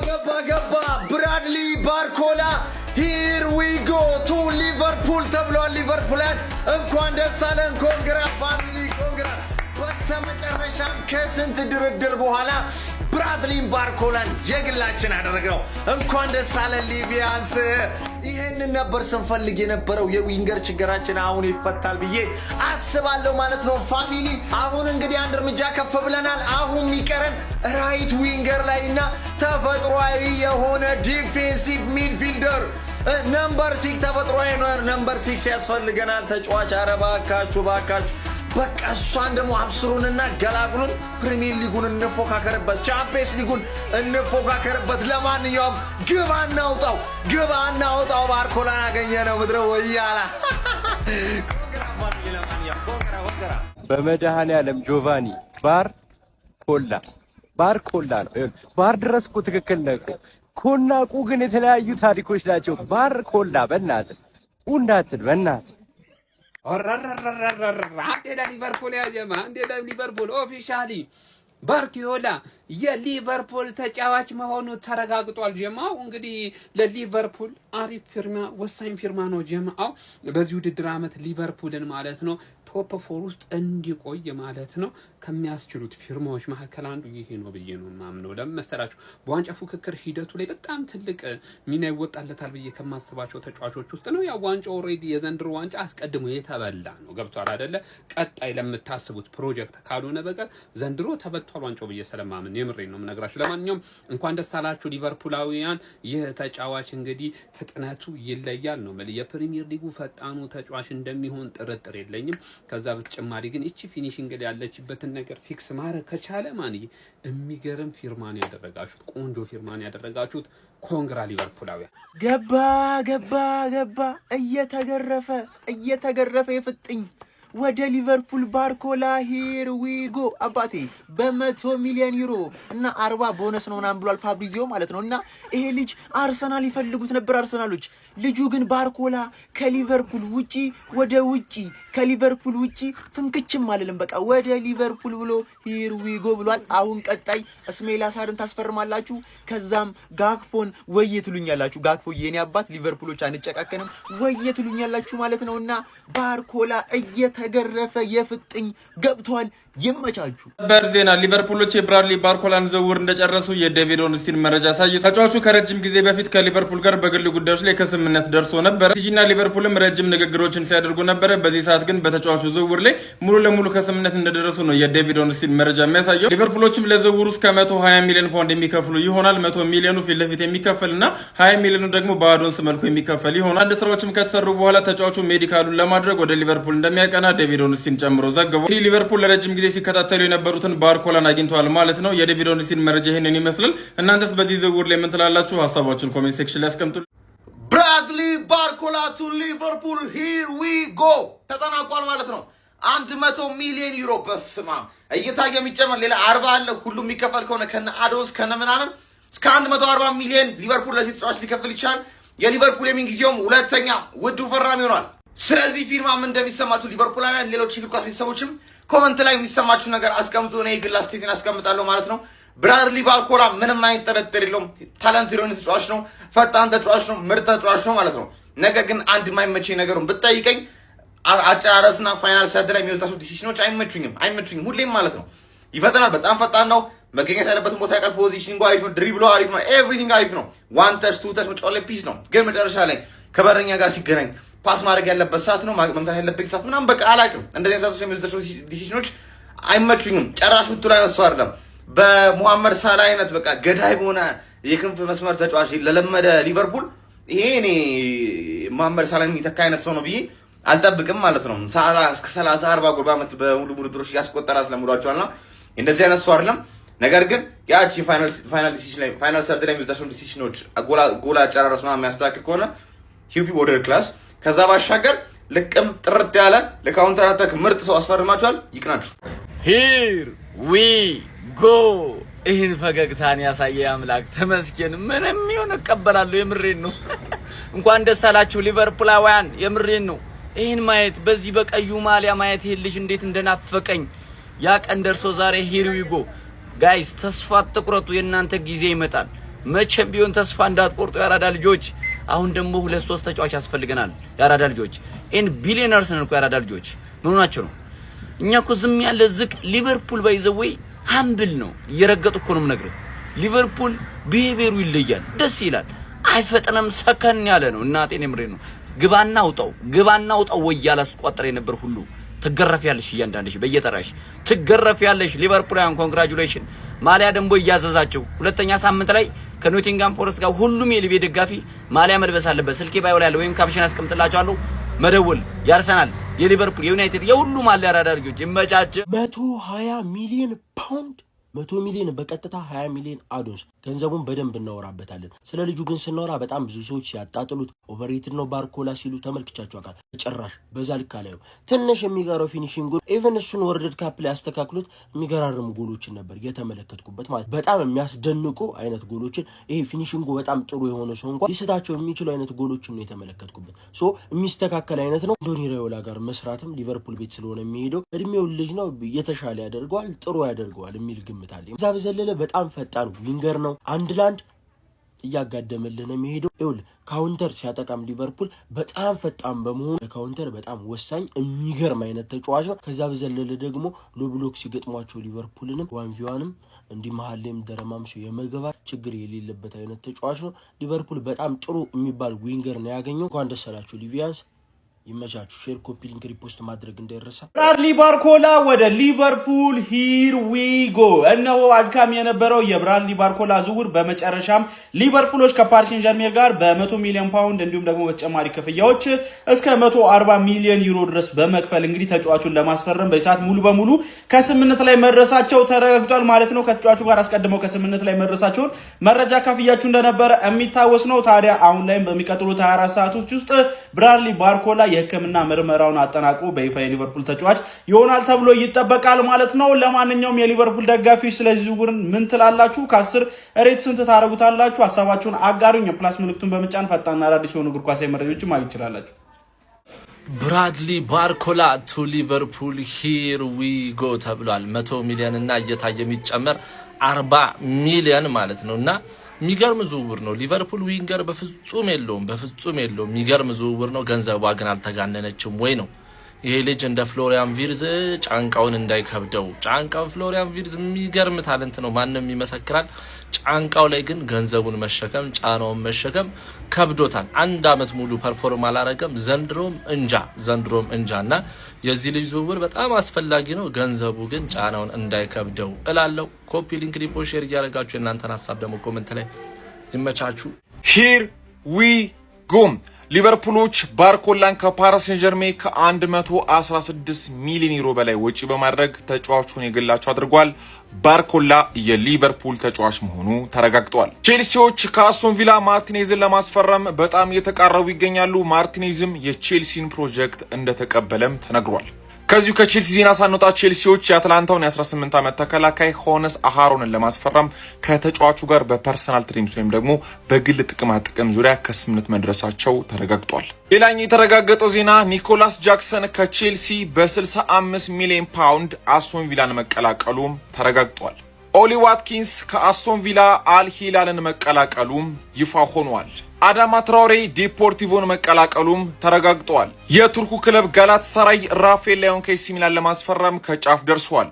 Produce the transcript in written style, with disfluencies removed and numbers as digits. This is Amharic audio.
ገባ ገባ! ብራድሊ ባርኮላ here we go to Liverpool ተብሏል። ሊቨርፑልያን እንኳን ደስ አለን። Congra family, congra። በስተመጨረሻም ከስንት ድርድር በኋላ ብራድሊን ባርኮላን የግላችን አደረግነው። እንኳን ደስ አለን ሊቪያንስ። ይህንን ነበር ስንፈልግ የነበረው። የ winger ችግራችን አሁን ይፈታል ብዬ አስባለሁ ማለት ነው family። አሁን እንግዲህ አንድ እርምጃ ከፍ ብለናል። አሁን የሚቀረን right winger ላይ እና ተፈጥሯዊ የሆነ defensive midfielder number 6፣ ተፈጥሯዊ number 6 ያስፈልገናል ተጫዋች። ኧረ እባካችሁ እባካችሁ፣ በቃ እሷን ደግሞ አብስሩንና ገላግሉን። ፕሪሚየር ሊጉን እንፎካከርበት፣ ቻምፒየንስ ሊጉን እንፎካከርበት። ለማንኛውም ግባ እናውጣው፣ ግባ እናውጣው። ባርኮላን አገኘ ነው ምድረ ወያላ። Congra family፣ ለማንኛውም congra, congra። በመድኃኔዓለም ጆቫኒ፣ ባር ኮላ ባር ኮላ ነው። ባር ድረስ እኮ ትክክል ነህ እኮ። ኮና ቁ ግን የተለያዩ ታሪኮች ናቸው። ባር ኮላ፣ በእናትህ ቁ እንዳትል በእናትህ። አንዴ ለሊቨርፑል ያጀማ፣ አንዴ ለሊቨርፑል። Officially ባርኪዮላ የሊቨርፑል ተጫዋች መሆኑ ተረጋግጧል። ጀማው እንግዲህ ለሊቨርፑል አሪፍ ፊርማ፣ ወሳኝ ፊርማ ነው። ጀማው በዚህ ውድድር ዓመት ሊቨርፑልን ማለት ነው top four ውስጥ እንዲቆይ ማለት ነው ከሚያስችሉት ፊርማዎች መካከል አንዱ ይሄ ነው ብዬ ነው የማምነው። ለምን መሰላችሁ? በዋንጫ ፉክክር ሂደቱ ላይ በጣም ትልቅ ሚና ይወጣለታል ብዬ ከማስባቸው ተጫዋቾች ውስጥ ነው። ያው ዋንጫ already የዘንድሮ ዋንጫ አስቀድሞ የተበላ ነው። ገብቷል አይደለ? ቀጣይ ለምታስቡት ፕሮጀክት ካልሆነ በቀር ዘንድሮ ተበልቷል ዋንጫው ብዬ ስለማምን የምሬን ነው የምነግራችሁ። ለማንኛውም እንኳን ደስ አላችሁ ሊቨርፑላውያን። ይህ ተጫዋች እንግዲህ ፍጥነቱ ይለያል ነው የምልህ። የፕሪሚየር ሊጉ ፈጣኑ ተጫዋች እንደሚሆን ጥርጥር የለኝም። ከዛ በተጨማሪ ግን እቺ finishing ላይ ያለችበትን ነገር fix ማድረግ ከቻለ ማን የሚገርም ፊርማን ያደረጋችሁት፣ ቆንጆ ፊርማን ያደረጋችሁት። Congra ሊቨርፑላውያን። ገባ ገባ ገባ! እየተገረፈ እየተገረፈ የፍጥኝ ወደ ሊቨርፑል ባርኮላ፣ here we go አባቴ። በ100 ሚሊዮን ዩሮ እና 40 ቦነስ ነው ምናምን ብሏል ፋብሪዚዮ ማለት ነው። እና ይሄ ልጅ አርሰናል ይፈልጉት ነበር አርሰናሎች። ልጁ ግን ባርኮላ ከሊቨርፑል ውጪ ወደ ውጪ፣ ከሊቨርፑል ውጪ ፍንክችም አልልም፣ በቃ ወደ ሊቨርፑል ብሎ here we go ብሏል። አሁን ቀጣይ እስማኤል ሳርን ታስፈርማላችሁ። ከዛም ጋክፖን ወየ ትሉኛላችሁ። ጋክፖ የኔ አባት፣ ሊቨርፑሎች አንጨቃከንም፣ ወየ ትሉኛላችሁ ማለት ነው። እና ባርኮላ እየተገረፈ የፍጥኝ ገብቷል። ይመቻችሁ። ሰበር ዜና! ሊቨርፑሎች የብራድሊ ባርኮላን ዝውውር እንደጨረሱ የዴቪድ ኦንስቲን መረጃ አሳየ። ተጫዋቹ ከረጅም ጊዜ በፊት ከሊቨርፑል ጋር በግል ጉዳዮች ላይ ከስምምነት ደርሶ ነበረ። ሲቲና ሊቨርፑልም ረጅም ንግግሮችን ሲያደርጉ ነበረ። በዚህ ሰዓት ግን በተጫዋቹ ዝውውር ላይ ሙሉ ለሙሉ ከስምምነት እንደደረሱ ነው የዴቪድ ኦንስቲን መረጃ የሚያሳየው። ሊቨርፑሎችም ለዝውውሩ እስከ 120 ሚሊዮን ፓውንድ የሚከፍሉ ይሆናል። 100 ሚሊዮኑ ፊት ለፊት የሚከፈል እና 20 ሚሊዮኑ ደግሞ በ add-ons መልኩ የሚከፈል ይሆናል። አንድ ስራዎችም ከተሰሩ በኋላ ተጫዋቹ medical ኡን ለማድረግ ወደ ሊቨርፑል እንደሚያቀና ዴቪድ ኦንስቲን ጨምሮ ዘግቧል። ሊቨርፑል ለረጅም ጊዜ ሲከታተሉ የነበሩትን ባርኮላን አግኝተዋል ማለት ነው። የዴቪድ ኦንስቲን መረጃ ይህንን ይመስላል። እናንተስ በዚህ ዝውውር ላይ ምን ትላላችሁ? ሀሳባችሁን comment section ላይ አስቀምጡ። ብራድሊ ባርኮላ to Liverpool, here we go፣ ተጠናቋል ማለት ነው። 100 ሚሊዮን ዩሮ፣ በስማም፣ እየታየ የሚጨመር ሌላ 40 አለ። ሁሉም የሚከፈል ከሆነ ከነ add-ons ከነ ምናምን እስከ 140 ሚሊዮን ሊቨርፑል ለዚህ ተጫዋች ሊከፍል ይችላል። የሊቨርፑል የምን ጊዜውም ሁለተኛ ውዱ ፈራሚ ሆኗል። ስለዚህ ፊርማ ምን እንደሚሰማችሁ ሊቨርፑላውያን፣ ሌሎች እግር ኳስ ቤተሰቦችም comment ላይ የሚሰማችሁ ነገር አስቀምጡ። እኔ የግል አስተያየቴን አስቀምጣለሁ ማለት ነው። ብራድሊ ባርኮላ ምንም አይነት ጥርጥር የለውም talent የሆነ ተጫዋች ነው። ፈጣን ተጫዋች ነው። ምርጥ ተጫዋች ነው ማለት ነው። ነገር ግን አንድ የማይመቸኝ ነገሩን ብትጠይቀኝ አጨራረስና final third ላይ የሚወስዳቸው decision ኦች አይመቹኝም፣ አይመቹኝም ሁሌም ማለት ነው። ይፈጥናል፣ በጣም ፈጣን ነው። መገኘት ያለበትን ቦታ ያውቃል። Positioning አሪፍ ነው። Dribble ኡ አሪፍ ነው። Everything አሪፍ ነው። One touch, two touch መጫወት ላይ peace ነው። ግን መጨረሻ ላይ ከበረኛ ጋር ሲገናኝ pass ማድረግ ያለበት ሰዓት ነው መምታት ያለበት ሰዓት ምናምን በቃ አላውቅም። እንደዚህ ሰዓቶች የሚወስዳቸው decision ኦች አይመቹኝም። ጨራሽ ምቱ ላይ እሱ አይደለም። በሙሐመድ ሳላ አይነት በቃ ገዳይ በሆነ የክንፍ መስመር ተጫዋች ለለመደ ሊቨርፑል ይሄ እኔ መሐመድ ሳላ የሚተካ አይነት ሰው ነው ብዬ አልጠብቅም ማለት ነው። ሳላ እስከ 30 40 ጎል በዓመት በሙሉ ውድድሮች እያስቆጠረ አስለምዷቸዋልና እንደዚህ አይነት ሰው አይደለም። ነገር ግን ያቺ final decision ላይ፣ final third ላይ የሚወስዳቸውን decision ኦች፣ ጎል አጨራረስ ምናምን የሚያስተካክል ከሆነ he'll be world class። ከዛ ባሻገር ልቅም ጥርት ያለ ለ counter attack ምርጥ ሰው አስፈርማቸዋል። ይቅናችሁ። Here we go! ይህን ፈገግታን ያሳየ አምላክ ተመስገን። ምንም ይሁን እቀበላለሁ። የምሬን ነው። እንኳን ደስ አላችሁ ሊቨርፑላውያን፣ የምሬን ነው። ይህን ማየት፣ በዚህ በቀዩ ማሊያ ማየት ይሄን ልጅ እንዴት እንደናፈቀኝ፣ ያ ቀን ደርሶ ዛሬ here we go guys። ተስፋ አትቁረጡ፣ የእናንተ ጊዜ ይመጣል። መቼም ቢሆን ተስፋ እንዳትቆርጡ የአራዳ ልጆች። አሁን ደግሞ ሁለት ሶስት ተጫዋች ያስፈልገናል። የአራዳ ልጆች and billionaires ነን እኮ። የአራዳ ልጆች ምን ሆናቸው ነው? እኛ እኮ ዝም ያለ ዝቅ። ሊቨርፑል by the way humble ነው። እየረገጡ እኮ ነው የምነግርህ። ሊቨርፑል behavior ኡ ይለያል፣ ደስ ይላል። አይፈጥንም፣ ሰከን ያለ ነው። እናቴን የምሬ ነው። ግባና አውጣው፣ ግባና አውጣው ወይ ያላስቋጠረ የነበር ሁሉ ትገረፊያለሽ፣ እያንዳንድሽ በየተራሽ ትገረፊያለሽ። ሊቨርፑላውያን congratulation። ማሊያ ደግሞ እያዘዛቸው ሁለተኛ ሳምንት ላይ ከኖቲንጋም ፎረስት ጋር ሁሉም የሊቬ ደጋፊ ማሊያ መልበስ አለበት። ስልኬ bio ላይ ያለ ወይም caption አስቀምጥላቸዋለሁ። መደወል የአርሰናል፣ የሊቨርፑል፣ የዩናይትድ የሁሉም አለ። ያራዳ ልጆች ይመቻች። 120 ሚሊዮን ፓውንድ፣ 100 ሚሊዮን በቀጥታ፣ 20 ሚሊዮን add-ons። ገንዘቡን በደንብ እናወራበታለን። ስለ ልጁ ግን ስናወራ በጣም ብዙ ሰዎች ሲያጣጥሉት overrated ነው ባርኮላ ሲሉ ተመልክቻቸው አውቃለሁ። ጭራሽ በዛ ልክ አላየው። ትንሽ የሚቀረው finishing፣ even እሱን World Cup ላይ አስተካክሎት የሚገራርሙ ጎሎችን ነበር የተመለከትኩበት። ማለት በጣም የሚያስደንቁ አይነት ጎሎችን፣ ይሄ finishing ኡ በጣም ጥሩ የሆነ ሰው እንኳን ሊስታቸው የሚችሉ አይነት ጎሎችን ነው የተመለከትኩበት። So የሚስተካከል አይነት ነው። አንዶኒ ራዮላ ጋር መስራትም ሊቨርፑል ቤት ስለሆነ የሚሄደው እድሜው ልጅ ነው፣ የተሻለ ያደርገዋል፣ ጥሩ ያደርገዋል የሚል ግምት አለኝ። ከዛ በዘለለ በጣም ፈጣን winger ነው። አንድ ለአንድ እያጋደመልህ ነው የሚሄደው። ይኸውልህ counter ሲያጠቃም ሊቨርፑል በጣም ፈጣን በመሆኑ ለ counter በጣም ወሳኝ የሚገርም አይነት ተጫዋች ነው። ከዛ በዘለለ ደግሞ low block ሲገጥሟቸው ሊቨርፑልንም 1v1 ም እንዲህ መሀል ላይም ደረማምሶ የመግባት ችግር የሌለበት አይነት ተጫዋች ነው። ሊቨርፑል በጣም ጥሩ የሚባል winger ነው ያገኘው። እንኳን ደስ አላችሁ ሊቪያንስ። ይመቻችሁ። Share፣ copy link፣ repost ማድረግ እንዳይረሳ። ብራድሊ ባርኮላ ወደ ሊቨርፑል፣ here we go። እነሆ አድካሚ የነበረው የብራድሊ ባርኮላ ዝውውር በመጨረሻም ሊቨርፑሎች ከፓሪስ ሴን ጀርሜን ጋር በ100 ሚሊዮን ፓውንድ እንዲሁም ደግሞ በተጨማሪ ክፍያዎች እስከ 140 ሚሊዮን ዩሮ ድረስ በመክፈል እንግዲህ ተጫዋቹን ለማስፈረም በሰዓት ሙሉ በሙሉ ከስምምነት ላይ መድረሳቸው ተረጋግጧል ማለት ነው። ከተጫዋቹ ጋር አስቀድመው ከስምምነት ላይ መድረሳቸውን መረጃ ካፍያችሁ እንደነበረ የሚታወስ ነው። ታዲያ አሁን ላይም በሚቀጥሉት 24 ሰዓቶች ውስጥ ብራድሊ ባርኮላ የሕክምና ምርመራውን አጠናቆ በይፋ የሊቨርፑል ተጫዋች ይሆናል ተብሎ ይጠበቃል ማለት ነው። ለማንኛውም የሊቨርፑል ደጋፊዎች ስለዚህ ዝውውር ምን ትላላችሁ? ከ10 rate ስንት ታደርጉታላችሁ? ሀሳባችሁን አጋሩኝ። የ plus ምልክቱን በመጫን ፈጣንና አዳዲስ የሆኑ እግር ኳሳዊ መረጃዎችን ማግኘት ይችላላችሁ። ብራድሊ ባርኮላ to ሊቨርፑል፣ here we go ተብሏል። 100 ሚሊዮን እና እየታየ የሚጨመር 40 ሚሊዮን ማለት ነው እና የሚገርም ዝውውር ነው። ሊቨርፑል winger በፍጹም የለውም፣ በፍጹም የለውም። የሚገርም ዝውውር ነው። ገንዘቧ ግን አልተጋነነችም ወይ ነው። ይሄ ልጅ እንደ ፍሎሪያን ቪርዝ ጫንቃውን እንዳይከብደው። ጫንቃውን ፍሎሪያን ቪርዝ የሚገርም talent ነው፣ ማንም ይመሰክራል። ጫንቃው ላይ ግን ገንዘቡን መሸከም ጫናውን መሸከም ከብዶታል። አንድ አመት ሙሉ perform አላረገም። ዘንድሮም እንጃ፣ ዘንድሮም እንጃ እና የዚህ ልጅ ዝውውር በጣም አስፈላጊ ነው። ገንዘቡ ግን ጫናውን እንዳይከብደው እላለሁ። Copy link፣ repost፣ share እያደረጋችሁ የእናንተን ሀሳብ ደግሞ comment ላይ ይመቻችሁ። Here we go። ሊቨርፑሎች ባርኮላን ከፓሪስ ሴን ጀርሜ ከ116 ሚሊዮን ዩሮ በላይ ወጪ በማድረግ ተጫዋቹን የግላቸው አድርጓል። ባርኮላ የሊቨርፑል ተጫዋች መሆኑ ተረጋግጧል። ቼልሲዎች ከአስቶን ቪላ ማርቲኔዝን ለማስፈረም በጣም እየተቃረቡ ይገኛሉ። ማርቲኔዝም የቼልሲን ፕሮጀክት እንደተቀበለም ተነግሯል። ከዚሁ ከቼልሲ ዜና ሳንወጣ ቼልሲዎች የአትላንታውን የ18 ዓመት ተከላካይ ሆነስ አሃሮንን ለማስፈረም ከተጫዋቹ ጋር በ personal terms ወይም ደግሞ በግል ጥቅማ ጥቅም ዙሪያ ከስምምነት መድረሳቸው ተረጋግጧል። ሌላኛው የተረጋገጠው ዜና ኒኮላስ ጃክሰን ከቼልሲ በ65 ሚሊዮን ፓውንድ አስቶን ቪላን መቀላቀሉም ተረጋግጧል። ኦሊ ዋትኪንስ ከአስቶን ቪላ አልሂላልን መቀላቀሉም ይፋ ሆኗል። አዳማ ትራውሬ ዲፖርቲቮን መቀላቀሉም ተረጋግጧል። የቱርኩ ክለብ ጋላታሳራይ ራፋኤል ሊያኦን ከኤሲ ሚላን ለማስፈረም ከጫፍ ደርሷል።